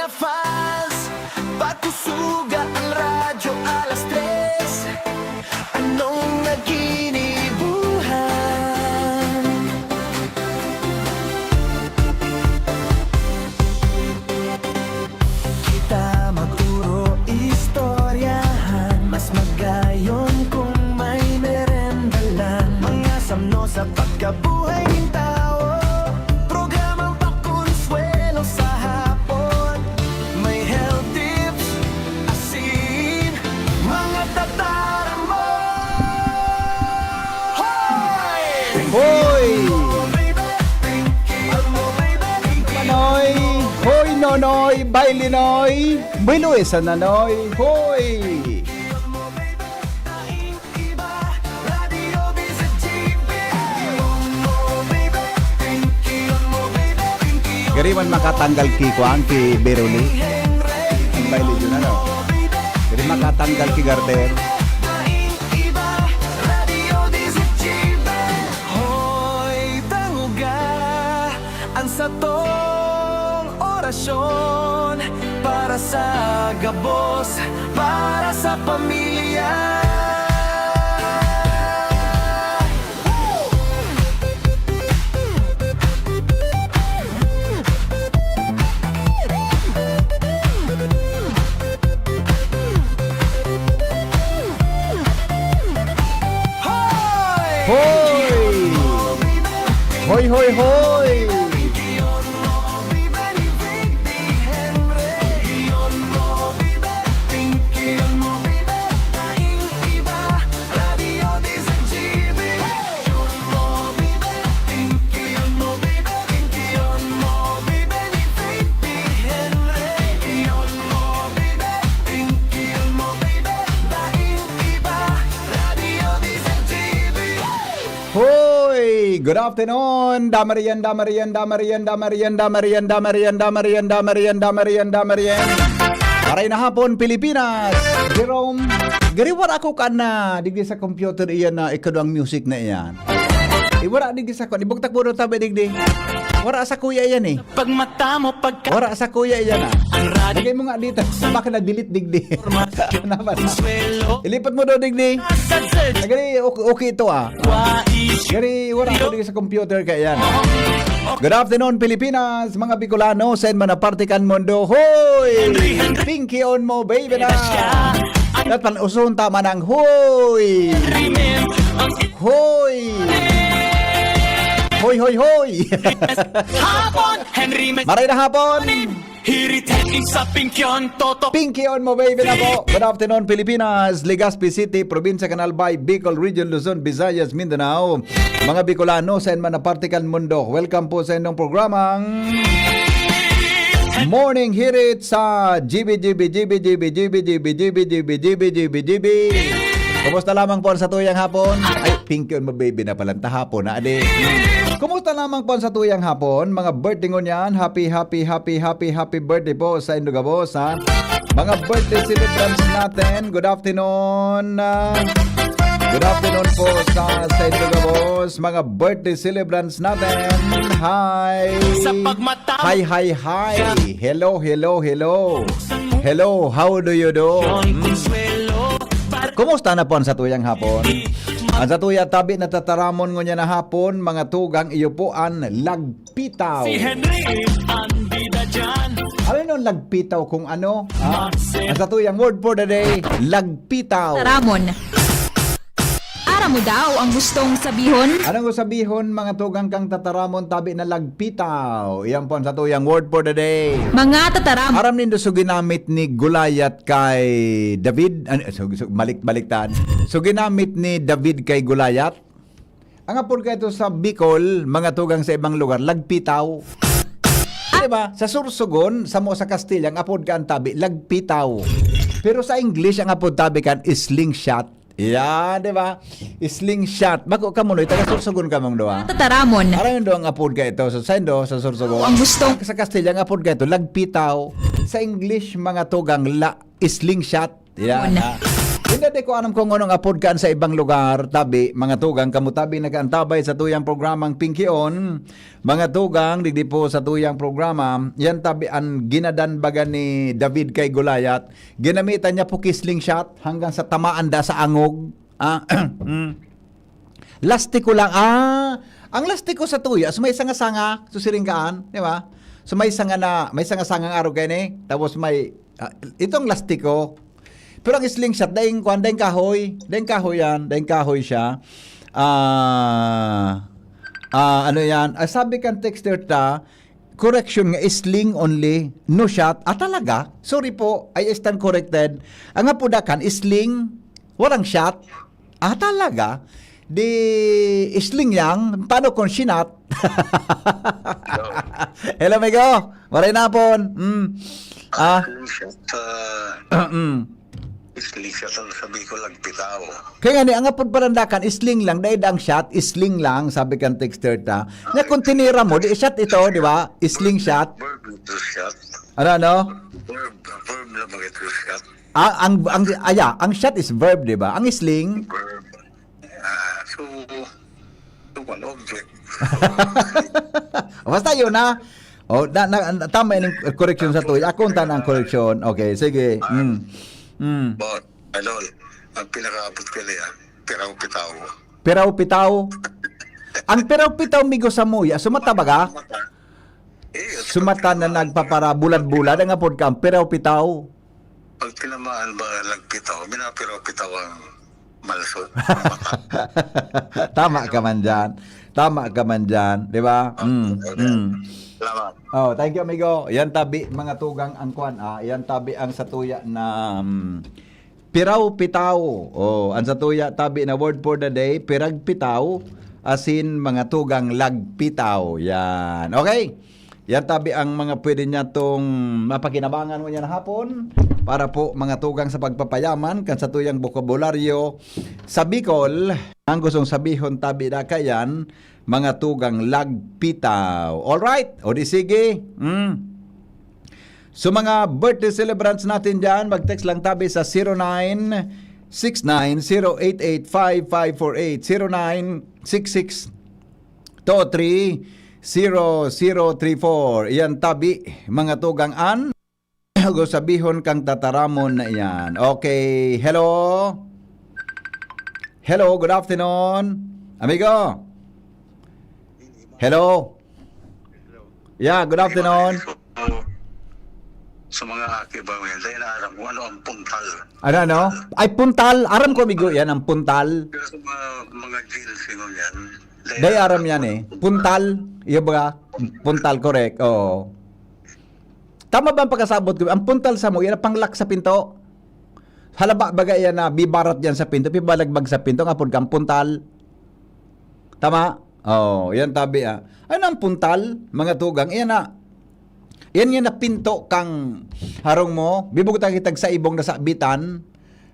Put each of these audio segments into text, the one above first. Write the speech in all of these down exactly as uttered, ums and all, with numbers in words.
Fans, pakusuga ang radyo alas tres. Anong naginibuhan? Kita magturo, istoryahan. Mas magayon kung may merenda lang. Mga samno sa pagkabuhay ng tao. Programang pakonsuelo sa hapon. May health tips, asin, mga tataramon. Hoy! Hoy! Manoy! Hoy, Nonoy! Bailinoy! Buenos sa Nanoy! Hoy! Gari man makatanggal ki kuan, ki Beruli. Ang baile yun, ano? Gari makatanggal ki garter. Hoy, tanguga, ang satong orasyon para sa gabos, para sa pamilya. Hoy! Hoy, hoy, hoy! Hoy! Good afternoon! Damarian, damarian, damarian, damarian, damarian, damarian, damarian, damarian, damarian, damarian. Maray na hapon, Pilipinas! Jerome, gari wara ako kan na digdi sa computer iyan na ikaduang music na iyan. Eh, wara digdi sa kon. Ibugtak mo doon tabi digdi. Wara sa kuya iyan eh. Pag mata mo, pagka Wara sa kuya iyan ah. Ang radyo Lagay mo nga dito. Baka na-delete digdi. Naman. Swelo. Ilipat mo doon digdi. Sa search. Gari, okay, okay ito ah. Kwa is Gari, wala ako digdi sa computer kaya yan. Good afternoon, Pilipinas, mga Bicolano, sa man na parte kan mundo. Hoy! Pinky on mo, baby na! Dapat usuhon tama ng hoy! Hoy! Hoy, hoy, hoy! Hapon, Henry Maray na hapon! Hirit head sa Pinky on, Toto. Pinky on mo, baby na po. Good afternoon, Pilipinas. Legazpi City, Probinsya kan Albay, Bicol Region, Luzon, Visayas, Mindanao. Mga Bicolano, sa man na parte kan mundo. Welcome po sa inyong programang Morning Hirit sa G B, G B, G B, G B, G B, G B, G B, G B, G B, G B. Kumusta lamang po ang satuyang hapon? Ay, Pinky on mo, baby na palang tahapon na, adi. Kumusta lamang po ang satuyang hapon? Mga birthday ngunyan, happy, happy, happy, happy, happy birthday po sa indo gabos, ha? Mga birthday celebrants natin, good afternoon. Ah, good afternoon po sa, sa indo gabos. Mga birthday celebrants natin, hi. Sa pagmata Hi, hi, hi. Hello, hello, hello. Hello, how do you do? Yon Mm. konsuelo. Para Kumusta na po ang satuyang hapon? Ang satuya tabi na tataramon ngunyan na hapon, mga tugang, iyo po an lagpitaw. Si Henry, ang bida dyan. Ano yun, lagpitaw kung ano? Ha? Marcel. Ang satuyang word for the day, lagpitaw. Taramon. Aram mo daw ang gustong sabihon? Anong sabihon, mga tugang kang tataramon tabi na lagpitaw? Iyan po ang satuyang word for the day. Mga tataram- Aram nindo, so ginamit ni Goliath kay David, ano, so, so, balik-baliktad. So ginamit ni David kay Goliath. Ang apod kaito sa Bicol, mga tugang sa ibang lugar, lagpitaw. Di ba? Sa Sorsogon, samo sa Kastilya, ang apod kan tabi, lagpitaw. Pero sa English, ang apod tabi kan slingshot. Yan, di ba? Slingshot. Bako ka mo, no? Taga Sorsogon ka mong duwa. Tataramon. Aram yung duwang apod ka ito. So, sa Indo, sa Sorsogon. Ang gusto. Sa Kastilya, ang apod ka ito, lagpitaw. Sa English, mga tugang la, slingshot. Yan, Mon. Ha? Inda Di ko alam kung anong apod kan sa ibang lugar, tabi, mga tugang, kamo tabi nag-aantabay sa tuyang programang Pinkion. Mga tugang, digdi po sa tuyang programa, yan tabi an ginadan baga ni David kay Goliath. Ginamitan niya po ki slingshot hanggang sa tamaan da sa angog. Ah, mm. Lastiko lang. Ah, ang lastiko sa tuya, so may sanga-sanga, susiring kaan, di ba? So may sanga na, may sanga-sangang arog kayo ni, tapos may, ah, itong lastiko. Pero ang slingshot, daing kwan, daing kahoy. Daing kahoy yan, daing kahoy siya. Ah, ah, ano yan? Ah, sabi kan texter ta, correction nga, sling only, no shot. Ah, talaga? Sorry po, I stand corrected. Ang apuda kan, sling, walang shot. Ah, talaga? Di sling yang, paano kung shinot? Hello, amigo. Maray na pon. Mm. Ah. Sling shot, ah, mm. Sling shot ang sabi ko, lagpitaw. Kaya nga ni, ang apod parandakan, sling lang. Dahil ang shot, sling lang, sabi kan texter ta. Nga kung tinira mo, di shot ito, di ba? Sling shot. Verb ito shot. Ano, ano? Verb, verb na ba ito shot? Ah, ang, ang, aya, ang shot is verb, di ba? Ang sling? Verb. Ah, so, so, one object. Basta yun, ha? Oh, na, na, tama yung correction sa tuya. Ako ang tanang correction. Okay, sige. Mm. Mm. But, ano, ang pinakaabot ko niya, piraw-pitaw. Piraw-pitaw? Ang piraw-pitaw, migo sa muya. Sumata baga? Sumata. Eh, sumata na nagpapara bulad-bulad. Ang apod ka, ang piraw-pitaw. Pag tinamaan ba, nagpitaw, minapiraw-pitaw ang malsot. Tama ka man dyan. Tama ka man dyan. Di ba? Mm, mm. Salamat. Oh, thank you, amigo. Yan tabi, mga tugang ang kwan, ah. Yan tabi ang satuya na, mm, piraw-pitaw. Oh, ang satuya tabi na word for the day, piragpitaw, asin mga tugang lagpitaw. Yan. Okay. Yan tabi ang mga pwede niya tong mapakinabangan mo niya na hapon para po mga tugang sa pagpapayaman kan satuyang bokabularyo sa Bicol. Ang gustong sabihon tabi na kayan, mga tugang lagpitaw. Alright? O di sige. Mm. So, mga birthday celebrants natin dyan, mag-text lang tabi sa zero nine six nine zero eight eight five five four eight, zero nine six six two three zero zero three four. Iyan tabi, mga tugang an, sabihon kang tataramon na iyan. Okay, hello? Hello, good afternoon. Amigo? Hello? Yeah, good afternoon. So, sa mga aki ba, may dahil na alam kung ano ang puntal. Ano, ano? Ay, puntal. Aram ko, amigo, yan, ang puntal. Pero sa mga, mga G L C mo yan, dahil Day aram yan eh. Puntal. Iyo ba? Puntal, correct. Oo. Tama ba ang pagkasabot ko? Ang puntal sa mo, yan ang panglock sa pinto. Halaba baga yan na bibarat yan sa pinto, pibalagbag sa pinto, nga pud kang puntal. Tama? Oh, yan tabi, ah. Ano ang puntal, mga tugang? Yan na. Yan, yan na pinto kang harong mo. Bibugtang kitag sa ibong na sabitan,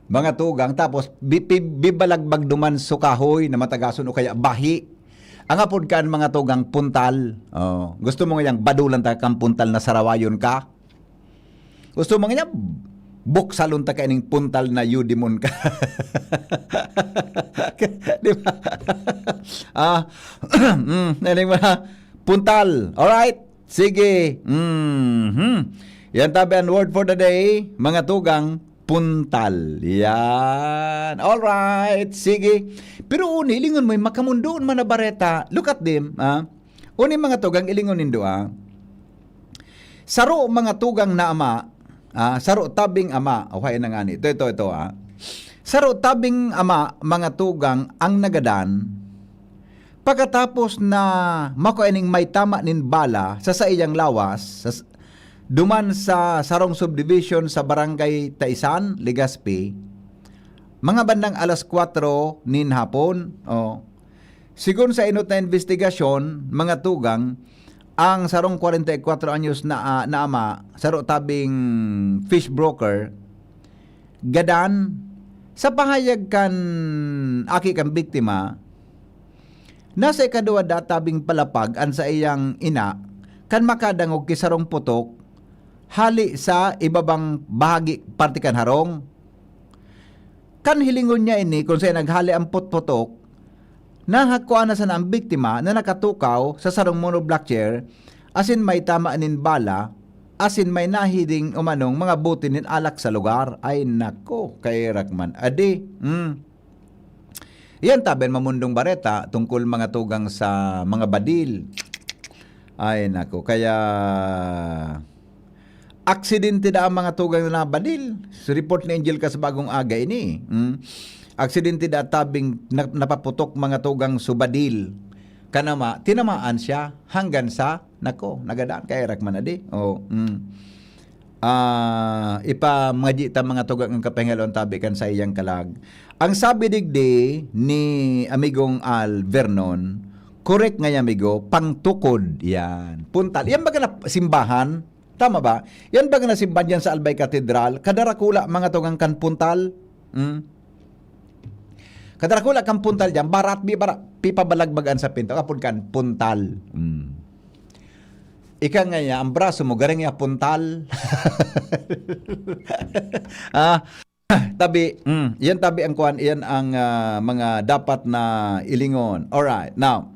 mga tugang. Tapos, bi-, bi-, bibalagbag duman so kahoy na matagason o kaya bahi. Ang apod kan mga tugang puntal. Oh, gusto mo ngayang badulan ta kang puntal na sarawayon ka? Gusto mo niya, buksalon ta kaining puntal na Eudemon ka. Di ba? Ah, mm, naling mga puntal. Alright? Sige. Mhm. Yan tabi ang word for the day, mga tugang, puntal. Yan. Alright. Sige. Pero uni, lingon mo, makamundoon man na bareta. Look at them, ah. Uni mga tugang, ilingon nindo, ah. Saro mga tugang na ama, ah, saro tabing ama, o kaya na ngani. Ito, ito, ito, ah. Saro tabing ama, mga tugang, ang nagadan. Pagkatapos na makua ning may tama nin bala sa saiyang lawas, sa s-, duman sa sarong subdivision sa Barangay Taisan, Legazpi, mga bandang alas kwatro nin hapon, oh. Sigon sa inot na imbestigasyon, mga tugang, ang sarong kwarenta y kwatro anyos na, ah, na ama, saro tabing fish broker, gadan, sa pahayag kan aki kan biktima, nasa ikaduwa da tabing palapag an saiyang ina kan makadangog ki sarong putok hali sa ibabang bahagi parte kan harong. Kan hilingon niya ini, kung saan naghale ang putputok, nahakuan na sana ang biktima na nakatukaw sa sarong monoblock chair, asin may tama nin bala, asin may nahiling umanong mga bote nin alak sa lugar. Ay nako, kairak man. Adi, hmm. Iyan tabi an mamundong bareta tungkol mga tugang sa mga badil. Ay nako, kaya aksidente daa an mga tugang na nabadil. Sa report ni Angel Cas bagong aga ini, hmm. Aksidente daa tabing na napaputok mga tugang sa badil. Kan ama, tinamaan siya hanggang sa, nako, nagadan, kairak man adi. Oh, hmm. Ah, ipamadya ta mga tugang an kapahingaluan tabi kan saiyang kalag. Ang sabi digdi ni amigong Al Vernon, korek nga yan, amigo, pangtukod yan. Puntal. Yan baga na simbahan? Tama ba? Yan baga na simbahan dyan sa Albay Cathedral? Kadarakula, mga tugang, kan puntal? Hmm? Kadarakula kan puntal dyan, barat, bi, barat, pipabalagbagan sa pinto. Kapon kan puntal. Hmm. Ika nga niya, ang braso mo, garing niya puntal. Ah, tabi, mm, yan tabi ang kuan, yan ang, ah, mga dapat na ilingon. Alright, now,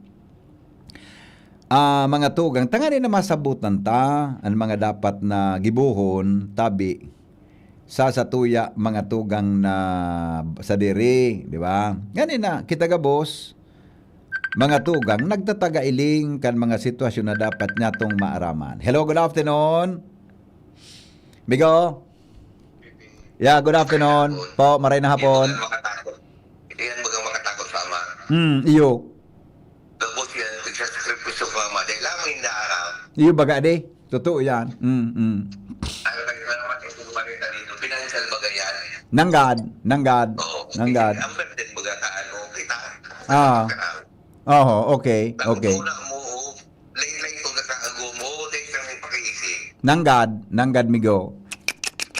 ah, mga tugang, tangani na masabutan ta, ang mga dapat na gibohon, tabi, sa satuya, mga tugang na sa diri, di ba? Ngani na, kita gabos, mga tugang, nagtatagailing kan mga sitwasyon na dapat nyatong maaraman. Hello, good afternoon. Migo? Yeah, good afternoon. Po, maray na hapon. Hindi yan baga makatakot. Hindi yan baga makatakot sa ama. Hmm, iyo. Gabos yan, nagsasakripisyo pa ama. Dahil lamang hindi aram. Iyo baga di. Totoo yan. Mm, mm. Ano kayo na naman yung sumarita dito? Financial baga yan. Nanggad, nanggad, Oo, nanggad. Ang burden baga ka, ano, kita. Ah. Ka na. Oho, okay, Tapos okay. Una mo, oh, lain-lain ko na sa ago mo, dahil sa may pakiisip. Nanggad, nanggad, migo.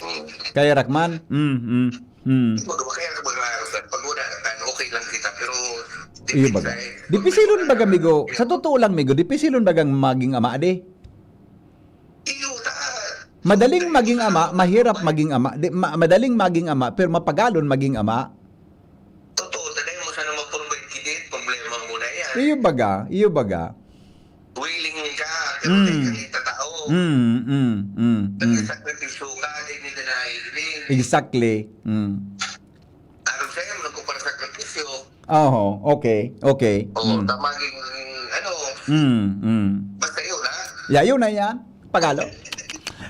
Mm. Kaya Rakman? Mm, mm, mm. Baga, kaya ka baga, pag wala ka, okay lang kita, pero Iyo deep baga. Inside, Dipisilon baga, migo. Sa totoo lang, migo, dipisilon bagang maging ama, di? Iyo, ta- Madaling maging ama, mahirap maging ama. Di, ma-, madaling maging ama, pero mapagalon maging ama. Totoo, ta dai mo sana ma-provide kidit, problema mo na yan. Iyo baga, iyo baga. Willing ka, pero Mm. dai ka kita tao. Mm, mm, mm, mm. Nagsasakripisyo ka, dai nila nailing. Exactly. Mm. Aram sa'yo, nagkukuha sakripisyo. Oho, okay, okay. Oo, Mm. ta maging, ano, Mm, mm. basta yun, ha? Ya, yun na yan. Pagalo.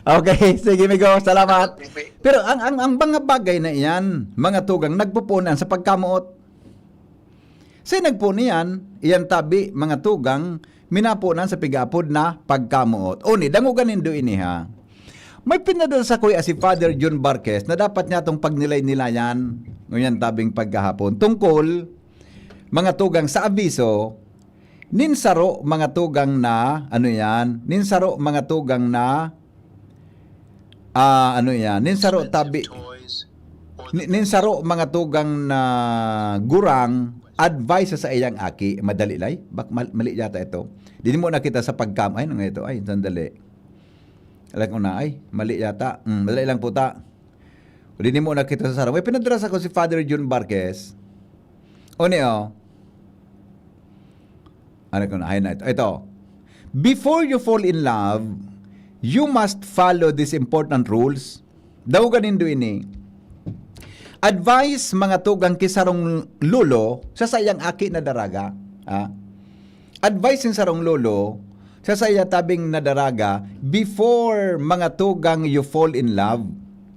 Okay, sige, migo. Salamat. Pero ang, ang, ang mga bagay na iyan, mga tugang, nagpupunan sa pagkamoot. Sa nagpo niyan, iyan tabi, mga tugang, minaponan sa pig-aapod na pagkamoot. O ni, dangogan nindo ini, ha. May pinadala sa kuya si Father John Barquez na dapat niya itong pagnilay-nilayan, ngunyan tabing pagkahapon, tungkol, mga tugang, sa abiso, nin saro, mga tugang, na, ano yan, nin saro, mga tugang, na, ah, ano yan, nin saro, tabi, ni-, nin saro, mga tugang, na gurang, advice sa iyang aki, madali lay, bak-, mal-, mali yata ito. Di mo nakita sa pagkam-, ay, nang ito, ay, sandali. Alam ko na, ay, mali yata. Mm, madali lang po ta. Di mo nakita sa sarong. May pinadala sa ko si Father John Barquez. O niyo? Ano ko na? Ayun na ito. Ito. Before you fall in love, you must follow these important rules. Daw ganindo ini. Advice, mga tugang, ki sarong lolo sa sayang aki na daraga. Ah. Advice ng sarong lolo sa saya tabing na daraga before, mga tugang, you fall in love.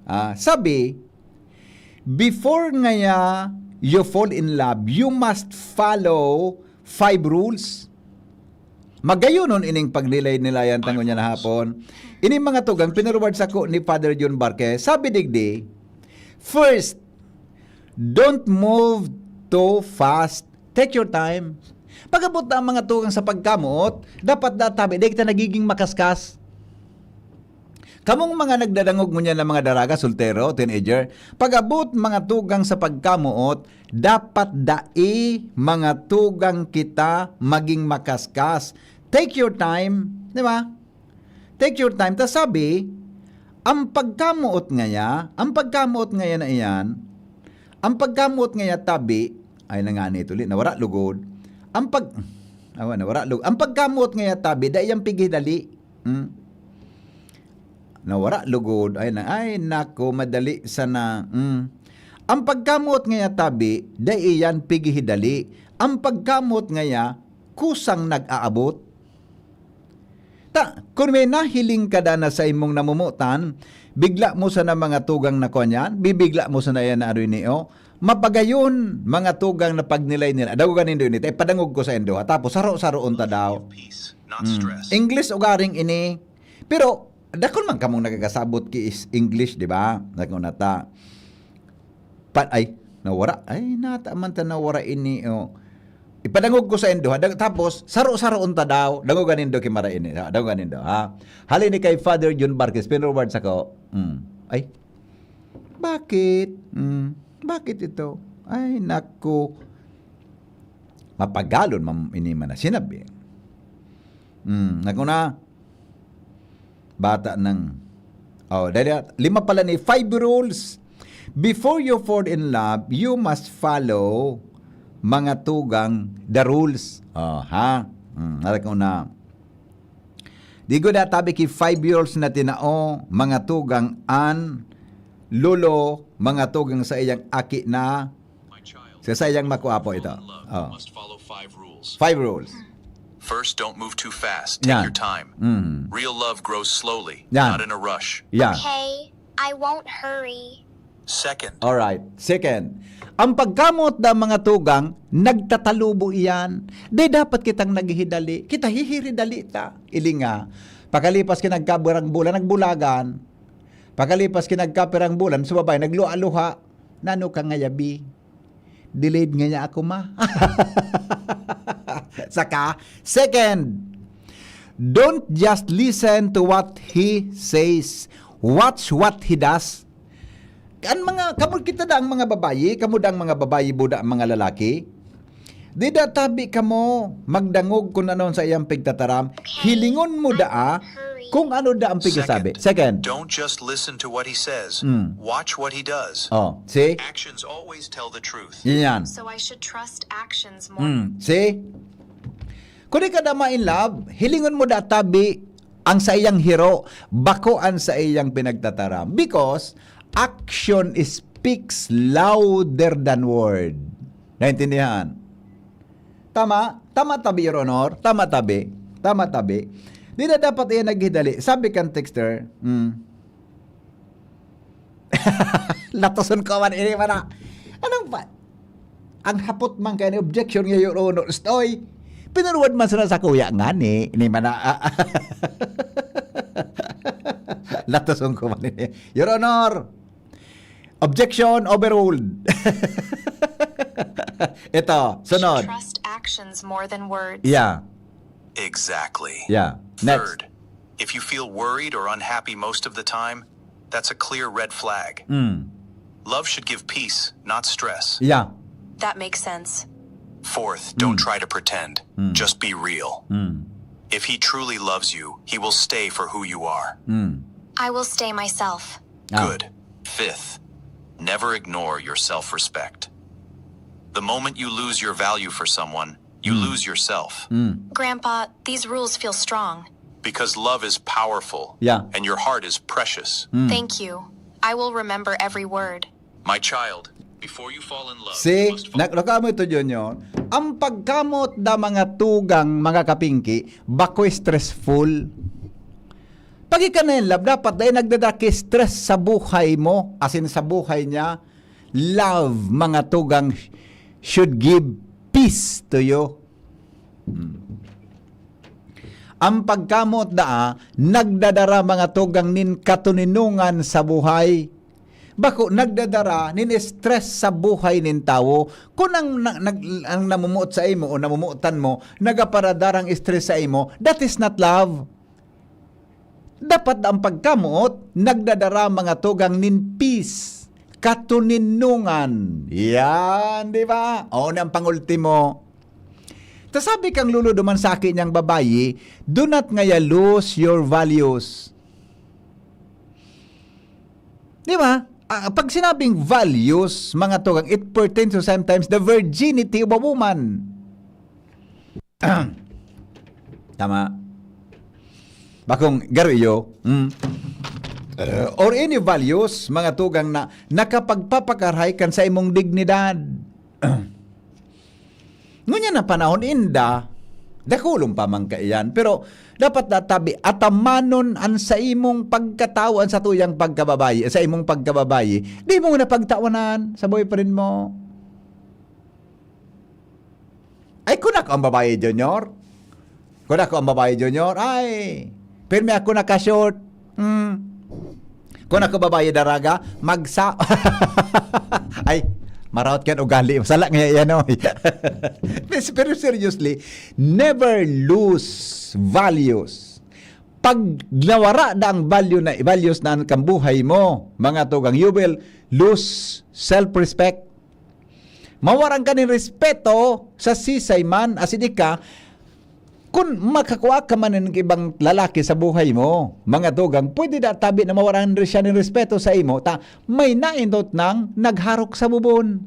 Ah, sabi, before ngaya you fall in love, you must follow five rules. Magayonon ining pagnilay-nilayan tango niya na hapon. Ini mga tugang, pinurward sa ko ni Father John Barquez. Sabi digdi, first, don't move too fast. Take your time. Pag-abot na ang mga tugang sa pagkamoot, dapat databi, dahil kita nagiging makaskas. Kamong mga nagdadangog ngunyan na mga daraga, soltero, teenager, pag-abot mga tugang sa pagkamoot, dapat dai mga tugang kita maging makaskas. Take your time, di ba? Take your time. Ta sabi, ang pagkamoot ngaya, ang pagkamoot ngaya na iyan, Ang pagkamot ngaya tabi, ay na nga nito, li-, nawara lugod. Ang pag-, awa, nawara lugod. Ang pagkamot ngaya tabi, dai yan pighidali. Hmm? Nawara lugod. Ay na, ay nako, madali sana. Hmm. Ang pagkamot ngaya tabi, dai yan pighidali. Ang pagkamot ngaya, kusang nag-aabot. Ta, kun may nahiling ka da na sa imong namomotan, bigla mo sana mga tugang na kuwan yan, bibigla mo sana yan na aroy niyo. Mapagayon, mga tugang na pagnilay nila. Dagogan nindo ini, ta ipadangog ko sa indo, ha? Tapos, saro-saroon ta daw. Peace, not Mm. stress. English ugaring ini. Pero, dakon man kamong nagkakasabot ki is English, di ba? Dakon na ta. Pa-, ay, nawara. Ay, nata man ta nawara ini, oh. Ipadangog ko sa indo, ha? Dag-, tapos, saro-saroon ta daw. Dangogan nindo ki Mara ini. Ha, dangogan nindo, ha? Hali ni kay Father Jun Barquez, pinurward sa ko. Mm. Ay, bakit? Mm. Bakit ito? Ay, naku. Mapagalon, mam-, ini man na sinabi. Mm. Naku na. Bata ng, oh, dali, lima pala ni five rules. Before you fall in love, you must follow mga tugang the rules. Oh, ha? Hmm, alam ko na. Di ko natabi ki five years na tinao, mga tugang an lolo, mga tugang sa iyang aki na, sa sayang makuapo ito. Oh. Must follow five rules. Five rules. First, don't move too fast. Take Yan. your time. Mm. Real love grows slowly, Yan. not in a rush. Yeah. Okay, I won't hurry. Second. Alright. Second, ang pagkamot na mga tugang, nagtatalubo iyan. Di dapat kitang naghihidali. Kita hihiridali ta. Ilinga. Pakalipas ki nagkabirang bulan, nagbulagan. Pakalipas ki nagkapirang bulan, sa babae, nagluha-luha. Nano ka ngayabi? Delayed ngaya ako, ma. Saka, second, don't just listen to what he says. Watch what he does. An mga, kamo kita da ang mga babayi, kamo da ang mga babayi, buda ang mga lalaki. Di da tabi kamo magdangog kun ano sa iyang pigtataram. Hilingon mo daa kung ano da ang pigsasabi. Second, Second. don't just listen to what he says. Mm. Watch what he does. Oh, see? Actions always tell the truth. Yan. So I should trust actions more. Mm, see? Kung di ka da ma-in love, hilingon mo da tabi ang saiyang hiro, bako an saiyang pinagtataram. Because action speaks louder than word. Naintindihan? Tama? Tama tabi, Your Honor? Tama tabi? Tama tabi? Di na dapat iyan naghidali. Sabi kan texter, mm, latoson ko man ini, mana. Anong pa? Ang hapot man kaya ni objection nga, Your Honor, stoy. Pinurwad man sana sa kuya nga ni, ni mana. Latoson ko man ini. Your Honor, objection overruled. Ito, sunod. Trust actions more than words. Yeah. Exactly. Yeah. Next. Third, if you feel worried or unhappy most of the time, that's a clear red flag. Mm. Love should give peace, not stress. Yeah. That makes sense. Fourth, don't Mm. try to pretend. Mm. Just be real. Mm. If he truly loves you, he will stay for who you are. Mm. I will stay myself. Ah. Good. Fifth, never ignore your self-respect. The moment you lose your value for someone, you Mm. lose yourself. Mm. Grandpa, these rules feel strong. Because love is powerful, Yeah. and your heart is precious. Mm. Thank you. I will remember every word. My child, before you fall in love, See? you must fall Nak-, nakamo ito, Junior. Ang pagkamot da mga tugang, mga kapingki, bako stressful. Pag ika na in love, dapat dahil nagdadaki stress sa buhay mo, as in sa buhay niya, love, mga tugang, should give peace to you. Hmm. Ang pagkamot daa, nagdadara mga tugang nin katoninongan sa buhay. Bako, nagdadara nin stress sa buhay nin tawo. Kung ang, na, nag, ang namumuot sa imo o namumuotan mo, nagaparadarang stress sa imo, that is not love. Dapat ang pagkamoot, nagdadara mga tugang nin peace, katoninongan. Yan, di ba? O, na ang pangultimo. Ta sabi kang lolo duman sa aki niyang babayi, "Do not ngaya lose your values." Di ba? Ah, pag sinabing values, mga tugang, it pertains to sometimes the virginity of a woman. Tama. Bakong garo iyo, mm. Eh, or any values, mga tugang, na nakapagpapakarahay kan sa imong dignidad. Ngunyan na panahon inda, dakulon pa man kaiyan. Pero dapat natabi, atamanon an sa imong pagkatawo, an sa tuyang pagkababayi, sa imong pagkababayi. Di mo na pagtawanan sa boyfriend mo. Ay, kung ako ang babayi, Junior. Kung ako ang babayi, Junior, ay, pirmi ako naka-short. Hmm. Kung ako babayi, daraga, magsa-, ay, maraot kan ugali. Sala nga yan, oy. Pero, pero seriously, never lose values. Pag nawara na ang value na, values na ang kambuhay mo, mga tugang, you will lose self-respect. Mawaran ka nin respeto sa sisay man, asin ika, kun makakua ka man nin ibang lalaki sa buhay mo, mga tugang, pwede da tabi na mawaran ri-, siya nin respeto sa imo, ta may naindot nang nagharok sa bubon.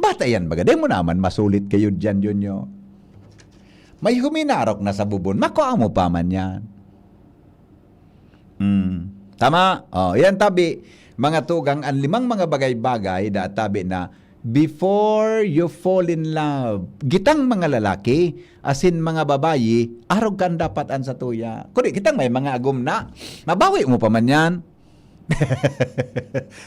Bata yan, baga. Di mo naman masulit kayo dyan, Junyo. May huminarok na sa bubon, makua mo pa man yan. Hmm. Tama? Oh, yan tabi, mga tugang, ang limang mga bagay-bagay da tabi na before you fall in love. Gitang mga lalaki, asin mga babayi, arog kan dapat an satuya. Kundi kitang may mga agom na, mabawi mo pa man yan.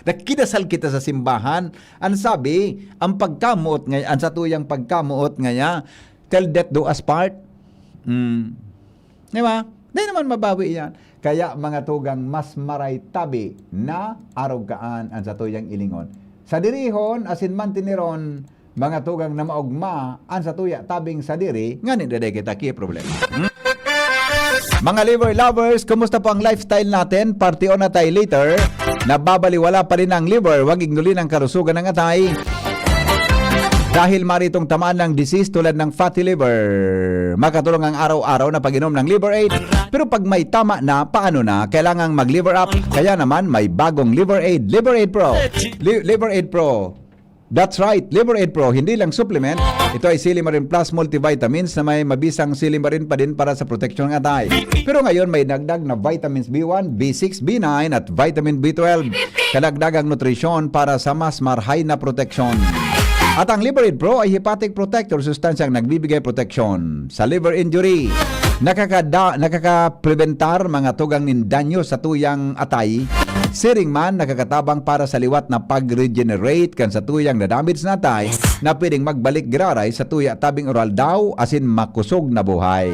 Nagkinasal kita sa simbahan. Ang sabi, ang pagkamuot ngay-, ang satuyang pagkamuot ngaya, "Till death do us part." Hmm. Di ba? Di naman mabawi yan. Kaya, mga tugang, mas maray tabi na arog kaan an satuyang ilingon. Sadirihon asin manteneron, mga tugang, na maogma an satuya tabing sadiri, ngani dai kita ki problema. Hmm? Mga liver lovers, kumusta po ang lifestyle natin? Party on na tayo later. Nababaliwala pa rin ang liver, wag ignulin ang kalusugan ng atay. Dahil maritong tamaan ng disease tulad ng fatty liver, makatulong ang araw-araw na pag-inom ng Liver Aid. Pero pag may tama na, paano na? Kailangang mag-liver up. Kaya naman, may bagong Liver Aid, Liver Aid Pro. Li-, Liver Aid Pro. That's right, Liver Aid Pro, hindi lang supplement. Ito ay Silimarin Plus multivitamins na may mabisang silimarin pa din para sa proteksyon ng atay. Pero ngayon, may dagdag na vitamins B one, B six, B nine at vitamin B twelve. Kadagdagang nutrisyon para sa mas marhay na proteksyon. At ang Liver Aid Pro ay hepatic protector, sustansyang nagbibigay proteksyon sa liver injury. Nakakada-, nakakaprebentar mga tugang nin danyo sa tuyang atay. Siring man, nakakatabang para sa liwat na pag-regenerate kan sa tuyang na-damage na atay na pwedeng magbalik giraray sa tuya tabing oral daw asin makusog na buhay.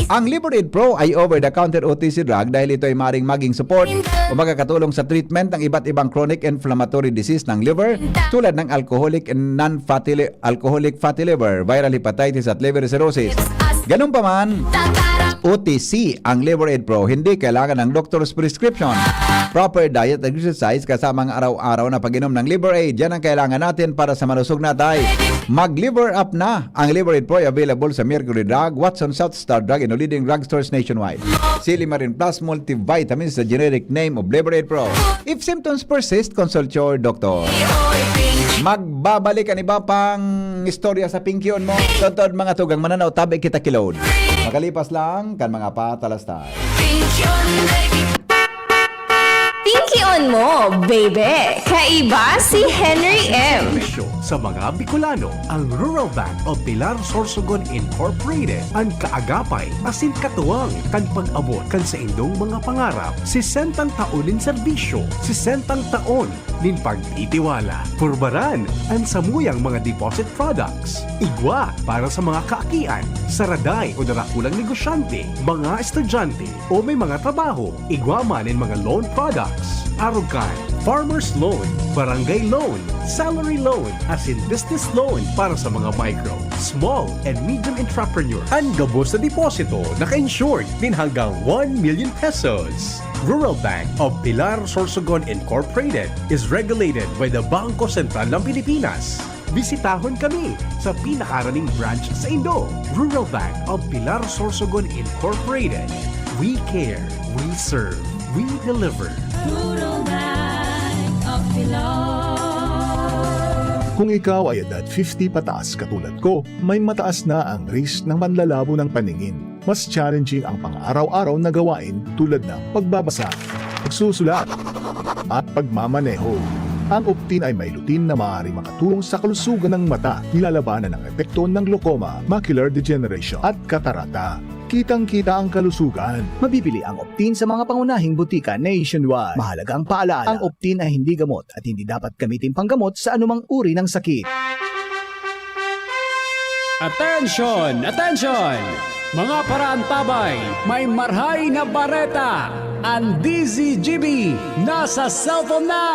Ang Liver Aid Pro ay over-the-counter O T C drug dahil ito ay maring maging support o makakatulong sa treatment ng iba't ibang chronic inflammatory disease ng liver tulad ng alcoholic and non-fatty li-, alcoholic fatty liver, viral hepatitis at liver cirrhosis. Ganun pa man, O T C ang Liver Aid Pro. Hindi kailangan ng doctor's prescription. Proper diet and exercise kasama ang araw-araw na pag-inom ng Liver Aid. Yan ang kailangan natin para sa malusog na atay. Mag-Liver Up na! Ang Liver Aid Pro ay available sa Mercury Drug, Watson, South Star Drug, and leading drugstores nationwide. Silimarin Plus Multivitamins sa generic name of Liver Aid Pro. If symptoms persist, consult your doctor. Magbabalik ang iba pang istorya sa Pinky On Mo. Totoo, mga tugang mananaw, tabi kita kilod. Makalipas lang kan mga patalastas. Pinky On Mo, baby! Kaiba si Henry M. Sa mga Bicolano, ang Rural Bank of Pilar Sorsogon Incorporated an kaagapay asin katuwang kan pag-abot kan saindong mga pangarap. Sesentang taon nin serbisyo, sesentang taon nin pagtitiwala. Purbaran an samuyang mga deposit products. Igwa para sa mga kaakian, saraday o darakulang negosyante, mga estudyante, o may mga trabaho, igwa man nin mga loan products. Arog kan farmers loan, barangay loan, salary loan, asin business loan para sa mga micro, small, and medium entrepreneur. An gabos na deposito naka-insured nin hanggang one million pesos. Rural Bank of Pilar Sorsogon Incorporated is regulated by the Bangko Sentral ng Pilipinas. Bisitahon kami sa pinakaraning branch saindo. Rural Bank of Pilar Sorsogon Incorporated. We care, we serve, we deliver. Puro Bank of Bilog. Kung ikaw ay edad fifty pataas katulad ko, may mataas na ang risk ng manlalabo ng paningin. Mas challenging ang pang-araw-araw na gawain tulad ng pagbabasa, pagsusulat, at pagmamaneho. Ang Optin ay may lutein na maaaring makatulong sa kalusugan ng mata, nilalabanan ang epekto ng glaucoma, macular degeneration, at katarata. Kitang-kita ang kalusugan. Mabibili ang Optin sa mga pangunahing butika nationwide. Mahalagang paalaala, ang Optin ay hindi gamot at hindi dapat gamitin panggamot sa anumang uri ng sakit. Attention! Attention! Mga paraantabay, may marhay na bareta! Ang D Z G B nasa cellphone na!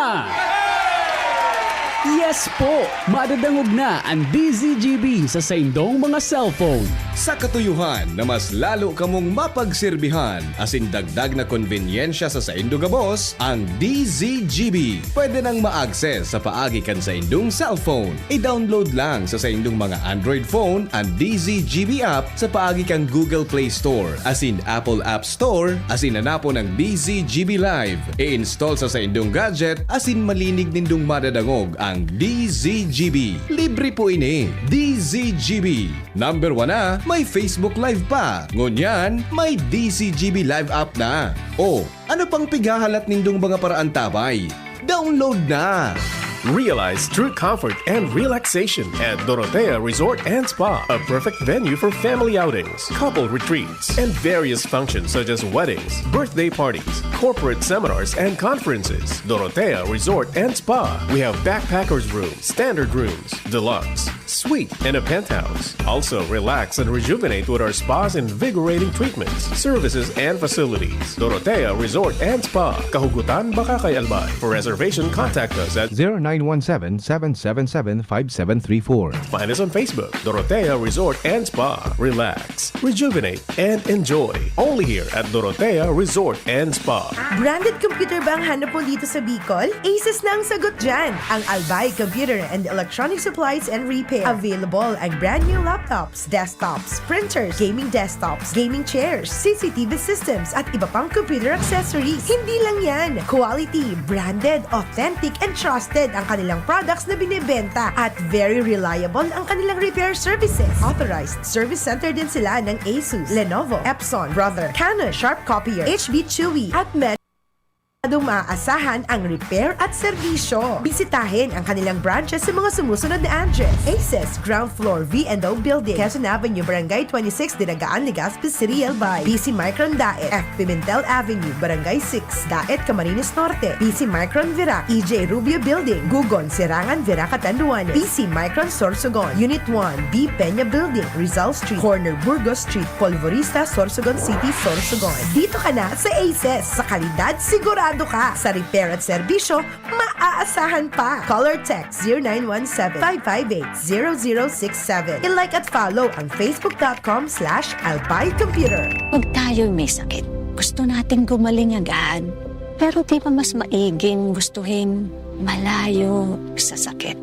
Yes po! Madadangog na ang D Z G B sa saindong mga cellphone. Sa katuyohan na mas lalo kamong mapagserbihan asin dagdag na konbenyensya sa saindo gabos, ang D Z G B pwede nang ma-access sa paagi kan saindong cellphone. I-download lang sa saindong mga Android phone ang D Z G B app sa paagi kan Google Play Store asin Apple App Store asin hanapon ang D Z G B Live. I-install sa saindong gadget asin malinig nindong madadangog ang D Z G B. Libre po ini. D Z G B. Number one na, may Facebook Live pa. Ngunyan, may D Z G B Live app na. O, ano pang pighahalat nindong mga paraantabay? Download na! Realize true comfort and relaxation at Dorotea Resort and Spa, a perfect venue for family outings, couple retreats, and various functions such as weddings, birthday parties, corporate seminars, and conferences. Dorotea Resort and Spa. We have backpackers room, standard rooms, deluxe, suite, and a penthouse. Also, relax and rejuvenate with our spa's invigorating treatments, services, and facilities. Dorotea Resort and Spa, Kahugutan, Bacacay, Albay. For reservation, contact us at zero nine one seven, seven seven seven, five seven three four. Find us on Facebook, Dorotea Resort and Spa. Relax, rejuvenate, and enjoy. Only here at Dorotea Resort and Spa. Branded computer ba ang hanap mo dito sa Bicol? Asus na ang sagot dyan! Ang Albay Computer and Electronic Supplies and Repair. Available ang brand new laptops, desktops, printers, gaming desktops, gaming chairs, C C T V systems, at iba pang computer accessories. Hindi lang yan! Quality, branded, authentic, and trusted ang kanilang products na binebenta at very reliable ang kanilang repair services. Authorized service center din sila ng Asus, Lenovo, Epson, Brother, Canon, Sharp Copier, H B Chewy, at Med- Siguraradong maaasahan ang repair at serbisyo. Bisitahin ang kanilang branches sa mga sumusunod na address: Aces, ground floor, V and O Building, Quezon Avenue, Barangay twenty-six, Dinagaan, Legazpi City, Albay. B C Micron Daet, F Pimentel Avenue, Barangay six, Daet, Camarines Norte. B C Micron Virac, E J Rubio Building, Gugon, Serangan, Virac, Catanduanes. B C Micron Sorsogon, Unit one, B Peña Building, Rizal Street, corner Burgos Street, Polvorista, Sorsogon City, Sorsogon. Dito ka na sa Aces. Sa kalidad, sigurado ka. Sa repair at serbisyo, maaasahan pa. Call or text zero nine one seven, five five eight, zero zero six seven. I-like at follow ang facebook dot com slash albay computer. Pag tayo'y may sakit, gusto nating gumaling agad. Pero di ba mas maiging gustuhin malayo sa sakit?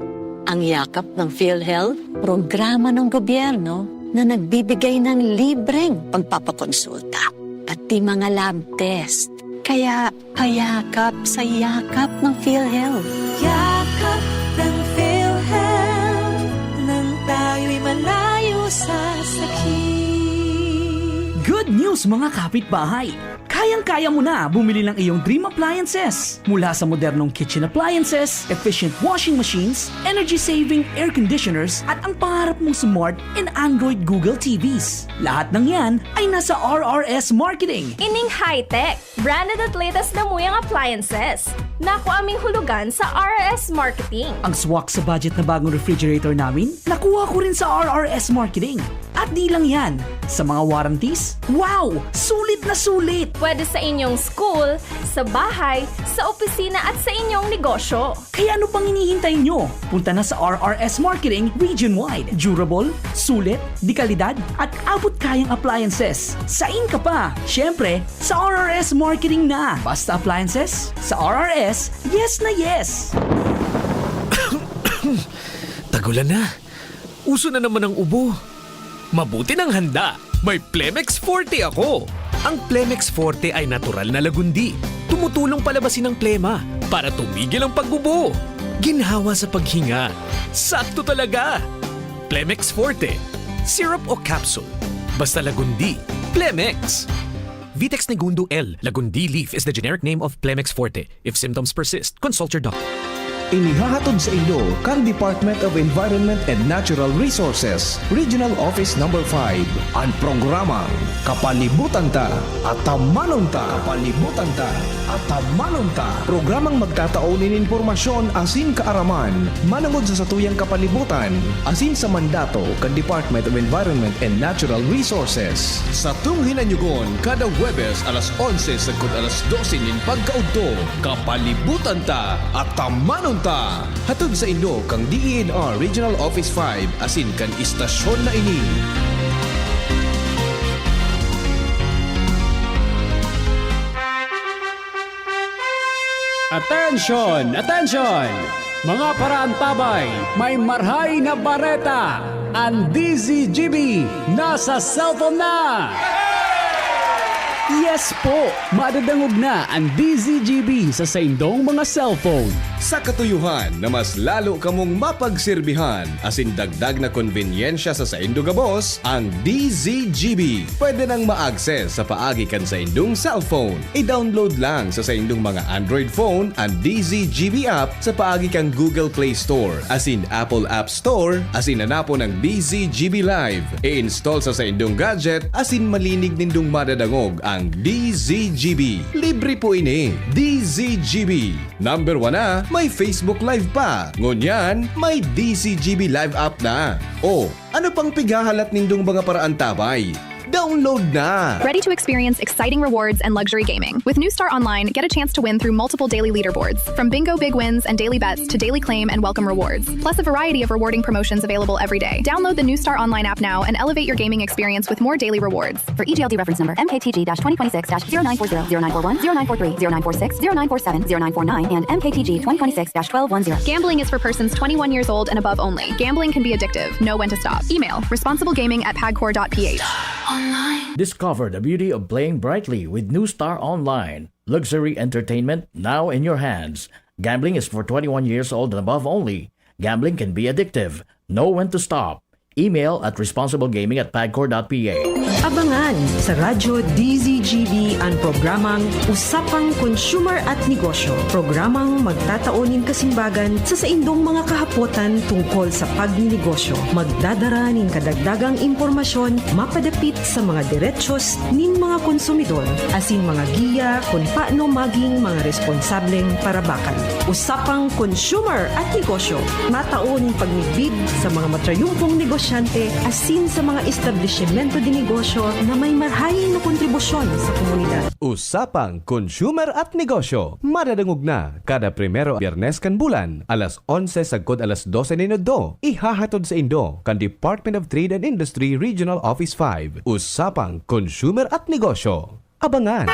Ang Yakap ng PhilHealth, programa ng gobyerno na nagbibigay ng libreng pagpapakonsulta, pati mga lab test. Kaya payakap sa Yakap ng PhilHealth. Yakap ng PhilHealth, nang tayo'y malayo sa sakit. Good news, mga kapitbahay! Kayang-kaya mo na bumili ng iyong dream appliances. Mula sa modernong kitchen appliances, efficient washing machines, energy-saving air conditioners, at ang pangarap mong smart and Android Google T Vs. Lahat ng yan ay nasa R R S Marketing. Ining high-tech, branded at latest na muyang appliances. Nakuha ming hulugan sa R R S Marketing. Ang swak sa budget na bagong refrigerator namin, nakuha ko rin sa R R S Marketing. At di lang yan, sa mga warranties, wow! Sulit na sulit! Pwede sa inyong school, sa bahay, sa opisina at sa inyong negosyo. Kaya ano pang hinihintay nyo? Punta na sa R R S Marketing Region Wide. Durable, sulit, de kalidad, at abot kayang appliances. Sain ka pa? Siyempre, sa R R S Marketing na. Basta appliances, sa R R S, yes na yes! Tagulan na. Uso na naman ang ubo. Mabuti nang handa. May Plemex Forte ako. Ang Plemex Forte ay natural na lagundi. Tumutulong palabasin ang plema para tumigil ang pag-ubo. Ginhawa sa paghinga. Sakto talaga! Plemex Forte. Syrup o capsule. Basta lagundi. Plemex! Vitex Negundo L. Lagundi leaf is the generic name of Plemex Forte. If symptoms persist, consult your doctor. Inihahatod sa inyo kan Department of Environment and Natural Resources, Regional Office Number five, an programang Kapalibutan Ta, Atamanon Ta. Kapalibutan Ta, Atamanon Ta. Programang magtatao nin impormasyon asin kaaraman manongod sa satuyang kapalibutan asin sa mandato kan Department of Environment and Natural Resources. Satong hinanyugon kada Huwebes alas onse sagkod alas dose nin pagkaudto. Kapalibutan Ta, Atamanon Ta! Hatod sa inyo kan D E N R Regional Office five asin kan istasyon na ini. Attention! Attention! Mga paraantabay, may marhay na bareta! An D Z G B nasa cellphone na! Yes po! Madadangog na an D Z G B sa saindong mga cellphone. Sa katuyohan na mas lalo kamong mapagserbihan asin dagdag na konbenyensya sa saindo gabos, ang D Z G B pwede nang ma-access sa paagi kan saindong cellphone. I-download lang sa saindong mga Android phone an D Z G B app sa paagi kan Google Play Store asin Apple App Store asin hanapon ang D Z G B Live. I-install sa saindong gadget asin malinig nindong madadangog ang D Z G B. Libre po ini. D Z G B. Number one na, may Facebook Live pa. Ngunyan, may D Z G B Live app na. O, ano pang pighahalat nindong mga paraantabay? Download na! Ready to experience exciting rewards and luxury gaming? With New Star Online, get a chance to win through multiple daily leaderboards, from bingo big wins and daily bets to daily claim and welcome rewards, plus a variety of rewarding promotions available every day. Download the New Star Online app now and elevate your gaming experience with more daily rewards. For E G L D reference number, M K T G dash twenty twenty-six dash zero nine four zero, zero nine four one, zero nine four three, zero nine four six, zero nine four seven, zero nine four nine, and M K T G twenty twenty-six dash twelve one zero. Gambling is for persons twenty-one years old and above only. Gambling can be addictive. Know when to stop. Email, responsiblegaming at pagcor dot P H. Discover the beauty of playing brightly with New Star Online. Luxury entertainment now in your hands. Gambling is for twenty-one years old and above only. Gambling can be addictive. Know when to stop. Email at responsiblegaming at pagcor dot P H. Abangan sa Radyo D Z G B an programang Usapang Consumer at Negosyo, programang magtatao nin kasimbagan sa saindong mga kahapotan tungkol sa pagninegosyo. Magdadara nin kadagdagang impormasyon mapadapit sa mga derechos nin mga konsumidor asin mga giya kun paano maging mga responsableng parabakan. Usapang Consumer at Negosyo, matao nin pagmidbid sa mga matrayumpong negosyante asin sa mga establisimento de negosyo na may marhay na kontribusyon sa komunidad. Usapang Consumer at Negosyo, madadangog na kada primero Biyernes kan bulan, alas onse sagkod alas dose nin udto. Ihahatod saindo kan Department of Trade and Industry Regional Office five. Usapang Consumer at Negosyo. Abangan!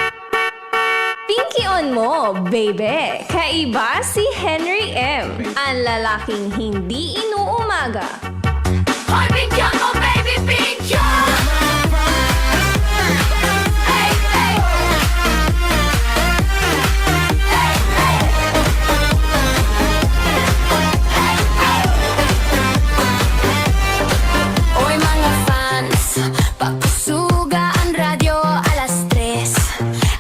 Pinkion mo, baby! Kaiba si Henry M, ang lalaking hindi inuumaga. Hoy, pinkion mo, baby, pinkion! Hey, hey! Hey, hey! Oy, mga fans, pakusuga an radyo, alas tres.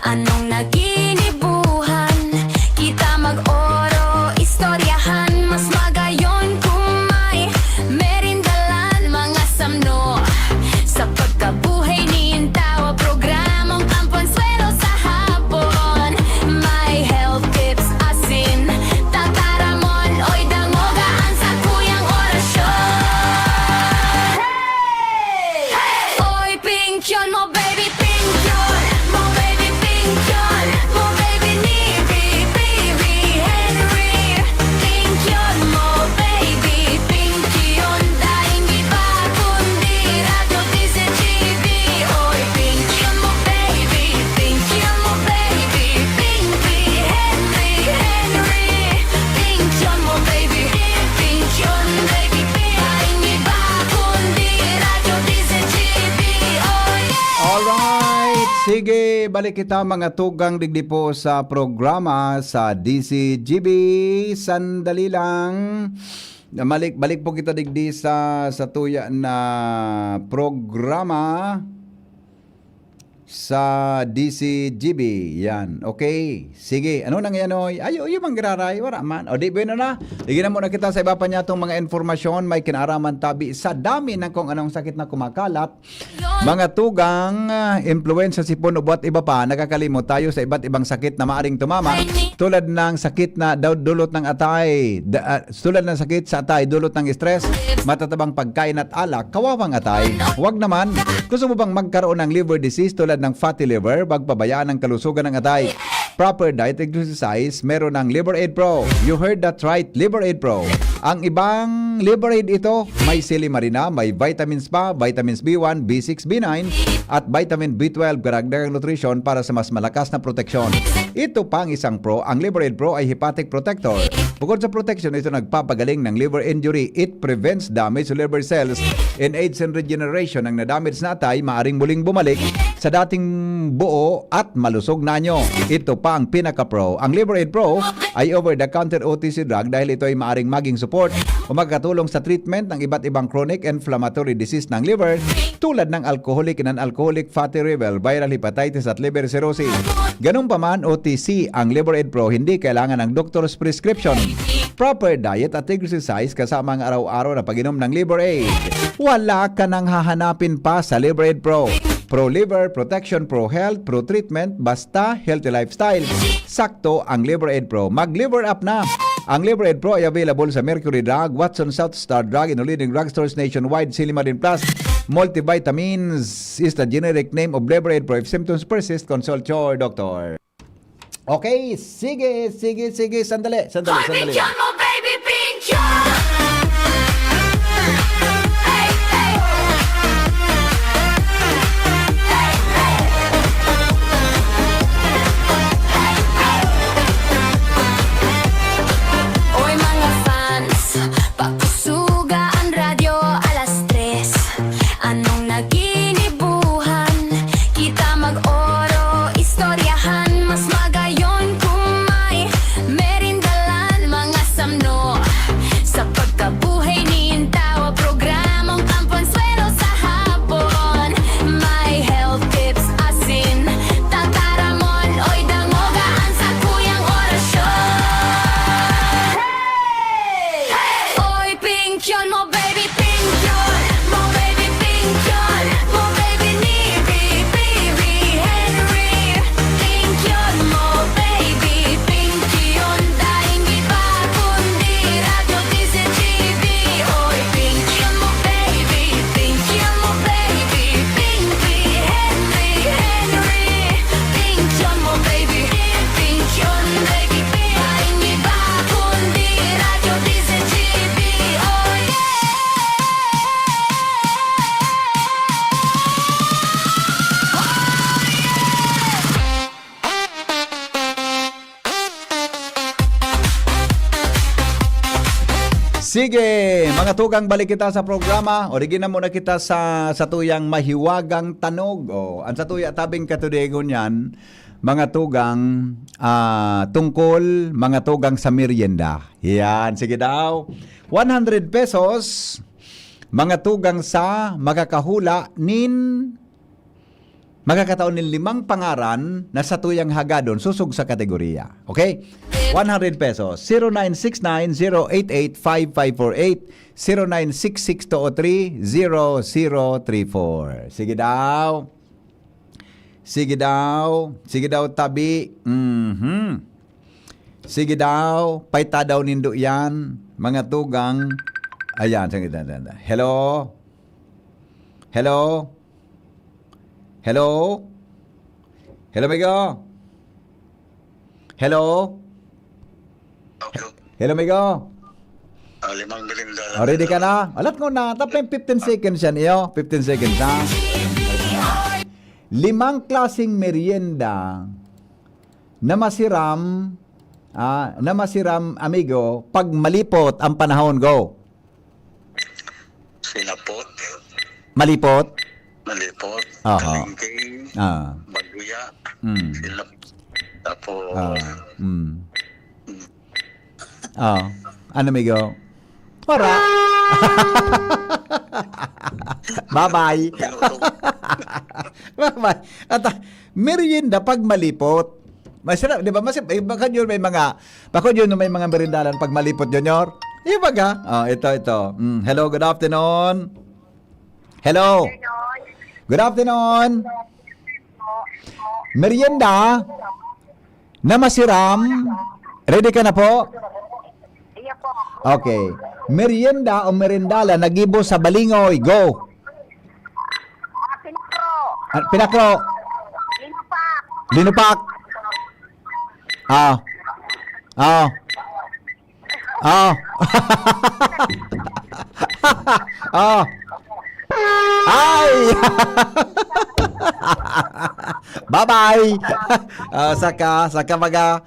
Anong naginibuhan? Kita mag-oro, istoryahan. Mas magayon kung may Sige, balik kita, mga tugang, digdi po sa programa sa D C G B. Sandali lang. Balik, balik po kita digdi sa, sa tuya na programa sa D C G B. Yan. Okay. Sige. Ano nang yan, oy? Ay, yung mga giraray. Wala man. O, di, bueno na. Sige na muna kita sa iba pa niya itong mga informasyon. May kinaraman tabi sa dami ng kung anong sakit na kumakalat. Mga tugang, ah, impluwensya, sipon, ubo at iba pa, nakakalimot tayo sa iba't ibang sakit na maaring tumama, tulad ng sakit na daw dulot ng atay, da- ah, tulad ng sakit sa atay, dulot ng stress, matatabang pagkain at alak, kawawang atay. Wag naman, gusto mo bang magkaroon ng liver disease tulad ng fatty liver? Wag pabayaan ang kalusugan ng atay. Proper diet, exercise, meron ng Liver Aid Pro. You heard that right, Liver Aid Pro. Ang ibang Liver Aid ito, may silimarina, may vitamins pa, vitamins B one, B six, B nine, at vitamin B twelve, karagdagang nutrisyon para sa mas malakas na proteksyon. Ito pa ang isang pro, ang Liver Aid Pro ay hepatic protector. Bukod sa proteksyon, ito nagpapagaling ng liver injury. It prevents damage to liver cells and aids in regeneration. Ang nadamage na atay, maaring muling bumalik sa dating buo at malusog na anyo. Ito pa ang pinaka-pro. Ang Liver Aid Pro ay over-the-counter O T C drug dahil ito ay maaring maging support o makakatulong sa treatment ng iba't ibang chronic inflammatory disease ng liver, tulad ng alcoholic, non-alcoholic fatty liver, viral hepatitis at liver cirrhosis. Ganun pa man, O T C ang Liver Aid Pro, hindi kailangan ng doctor's prescription. Proper diet at exercise kasama ang araw-araw na pag-inom ng Liver Aid. Wala ka nang hahanapin pa sa Liver Aid Pro. Pro Liver Protection, Pro Health, Pro Treatment, basta healthy lifestyle. Sakto ang Liver Aid Pro. Mag-Liver Up na! Ang Liver Aid Pro ay available sa Mercury Drug, Watson, South Star Drug, in all leading drugstores nationwide, Silimarin Plus, Multivitamins is the generic name of Liver Aid Pro. If symptoms persist, consult your doctor. Okay, sige, sige, sige. Sandali, sandali, Hoy, sandali. Picture mo, baby, picture! Hey, hey. Hey, hey. Oy, mga fans, pakusuga ang radyo alas tres. Anong naginibuhan? Kita mag-oro, istoryahan. Mas magayon kung may merindalan, mga samno sa pagkabuhay nin tawo. Programang Ang Panswero sa hapon. May health tips, asin, tataramon, oy, dangoga an sakuyang orasyon. Oy, pingkyon mo, baby, pingkyon mo, baby, pingkyon mo, baby, ni Bibi Henry. Pingkyon mo, baby, pingkyon, daing iba kundi Radyo D Z G B. Oy, pingkyon mo, baby, pingkyon mo, baby, Bibi Henry, Henry. Pingkyon mo, baby, pingkyon, baby, daing iba kundi Radyo D Z G B. Oh, yeah! Sige, mga tugang, balik kita sa programa. O, digi na muna kita sa, sa tuyang mahiwagang tanog. O, ang sa tuya tabing katudigon yan, mga tugang, ah, tungkol, mga tugang, sa merienda. Yan, sige daw. One hundred pesos, mga tugang, sa makakahula nin makakataon nin limang pangaran na satuyang hagadon sosog sa kategoriya. Okay? One hundred pesos. Zero nine six nine zero eight eight five five four eight, zero nine six six two o three, zero zero three four. Sige daw. Sige daw. Sige daw, tabi. Mhm. Sige daw. Paita daw nindo yan, mga tugang. Ayan, sige, da, da, da. Hello? Hello? Hello? Hello, amigo? Hello? Okay. Hello, amigo? Ah, limang merienda lang. Oh, ready ka na? Alat ko na. Tapos fifteen seconds yan, iyo. Fifteen seconds, ha? Limang klaseng merienda na masiram, ah, na masiram, amigo, pag malipot ang panahon. Go. Sinapot. Malipot? Malipot. Aha. Kalingking. Ah. Maguya. Mm. Sila. Tapos, Ah. Mm. Ah. Ano, migo? Wala. Bye-bye. Minuto. Bye-bye. At, ah, merienda pag malipot. Masarap, di ba? Mas, eh, baka yun may mga, baka yun may mga merindalan pag malipot, Junior. Yung baga? Oh, ito, ito. Mm, hello, good afternoon. Hello. Good afternoon. Merienda na masiram. Ready ka na po? Iya po. Okay. Merienda o merendala na gibo sa balingoy. Go. Ah, pinakro. Ah, pinakro. Linupak. Linupak. Ah. Ah. Ah. Ah. Ay! Bye-bye! Ah, saka, saka maga,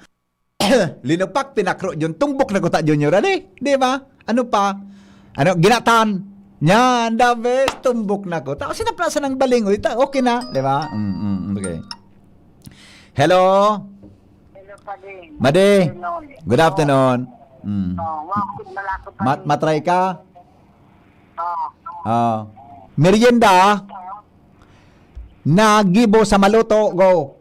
linupak, pinakro, yun, tumbok na kuta, Junior, ali? Di ba? Ano pa? Ano, ginatan? Yan, the best, tumbok na kuta. O, sinapla sa nang baling, uy, ta-, okay na, di ba? Mm, mm, okay. Hello? Hello, Pading. Madi. Good afternoon. Good afternoon. Mm. Oh, wow, malapit pa Mat-, rin. Matry ka? Oh. Ah. Merienda na gibo sa maluto. Go.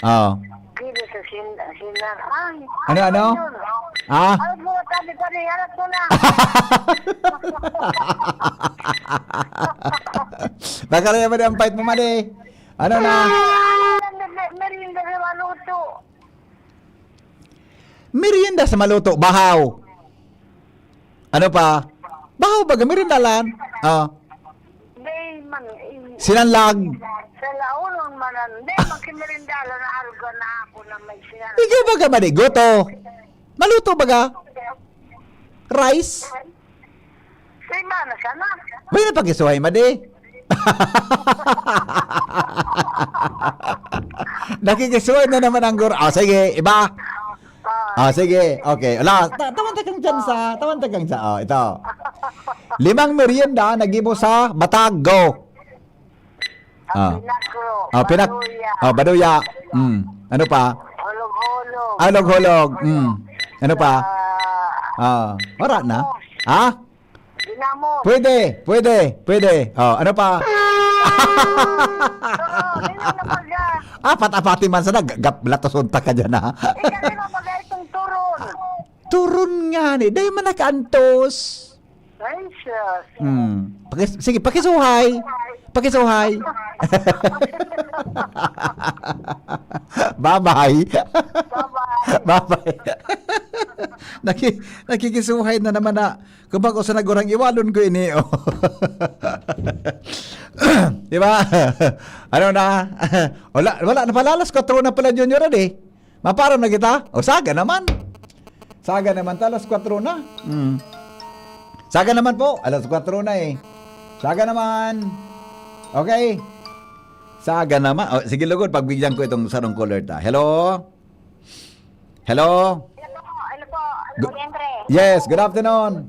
Ah. Gibo sa sin-, sinar-, ay, Ano, ano? ano yun? Ah? Alat mo na, sabi pa rin, alat mo na. Baka na naman ang fight mo, Madi. Ano na? Ah, ano, me-, me-, merienda na maluto. Merienda sa maluto, bahaw. Ano pa? Bahaw baga, merienda lang. Ah. Day man, eh, Sinanlag. Sa laon man, day, magkimerienda lang na alga na ako na may sinanlag. Ikaw baga, Madi, goto. Maluto baga. Rice. Sa iba na sana. May napagisuhay, Madi. Nakikisuhay na naman ang guro. Oh, sige, iba. Ah. Oh, sige. Okay. Ala, ta-, tawan ta kang dyan sa, tawan ta kang sa, oh, ito. Limang merienda na gibo sa batag. Go. Ah. Ah, pinakro, Ah, pinak-, baluya, oh, baduya. Mm. Ano pa? Hulog-hulog. Ah, hulog-hulog. Mm. Ano pa? Ah. Ah, wala na. Ha? Dinamos. Pwede, pwede, pwede. Oh, ano pa? Oo, yun yung napag-, ah. Apat-apati man sana, gap, latoson ta ka dyan, ha? Eh, kasi mapagay itong turon. Turon nga ni, dahil man nakaantos. Ay, sus. Hmm. Pakis-, sige, pakisuhay. Pakisuhay. Bye-bye. Bye-bye. Bye-bye. Naki-, nakikisuhay na naman na. Kung bako sa nagurang iwalon ko ini, oh. Di ba? Ano na? Wala, wala na pala. Alas kwatro na pala, Junior, eh. Maparo na kita? O, saga naman. Saga naman ta, alas kwatro na. Mm. Saga naman po, alas kwatro na eh. Saga naman. Okay. Saga naman. O, sige, lugod, pagbigyan ko itong sarong caller ta. Hello? Hello? Hello po, hello po. Gu- Kuya Andre. Yes, good afternoon.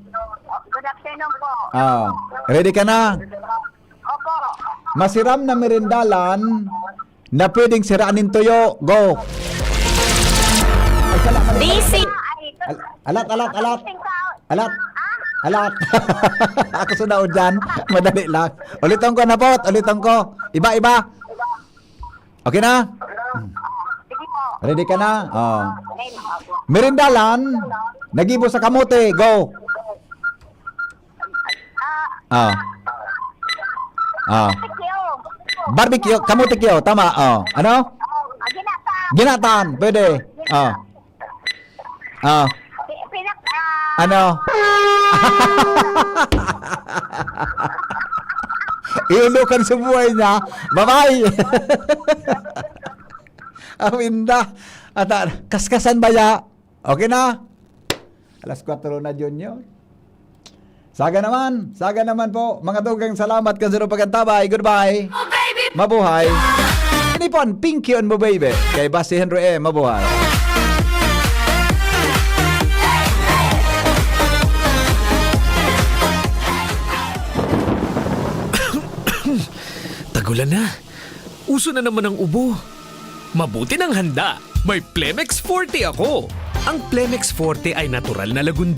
Good afternoon po. Ah, ready ka na? Opo. Masiram na merindalan na pwedeng siraan nin tuyo. Go. Ay, sala, mali, mali, Busy. Mali. Al-, alat, alat, alat. Alat. Alat. Ako sa daon dyan. Madali lang. Ulitin ko na po. Ulitin ko. Iba, iba. Okay na? Sige po. Ready ka na? Oh. Ready po. Merindalan, nagibo sa kamote. Go. Ah. Ah. Ah. Barbecue. Barbecue, kamote kyo, tama. Oh. Ano? Ah, ginatan. Ginatan, pwede. Ah. Ah. Pi-, pinak-, ah. Ano? Iulokan sa buhay niya. Bye-bye. Awinda. At, ah, kaskasan ba ya? Okay na? Alas kwatro na, Junior. Saga naman, saga naman po. Mga dugang salamat kan sa pagkantabay. Goodbye. Mabuhay. Ini po ang Pinky on Mo Baby kay Basti Henry M. Mabuhay. Gulan na. Uso na naman ang ubo. Mabuti nang handa. May Plemex Forte ako. Ang Plemex Forte ay natural na lagundi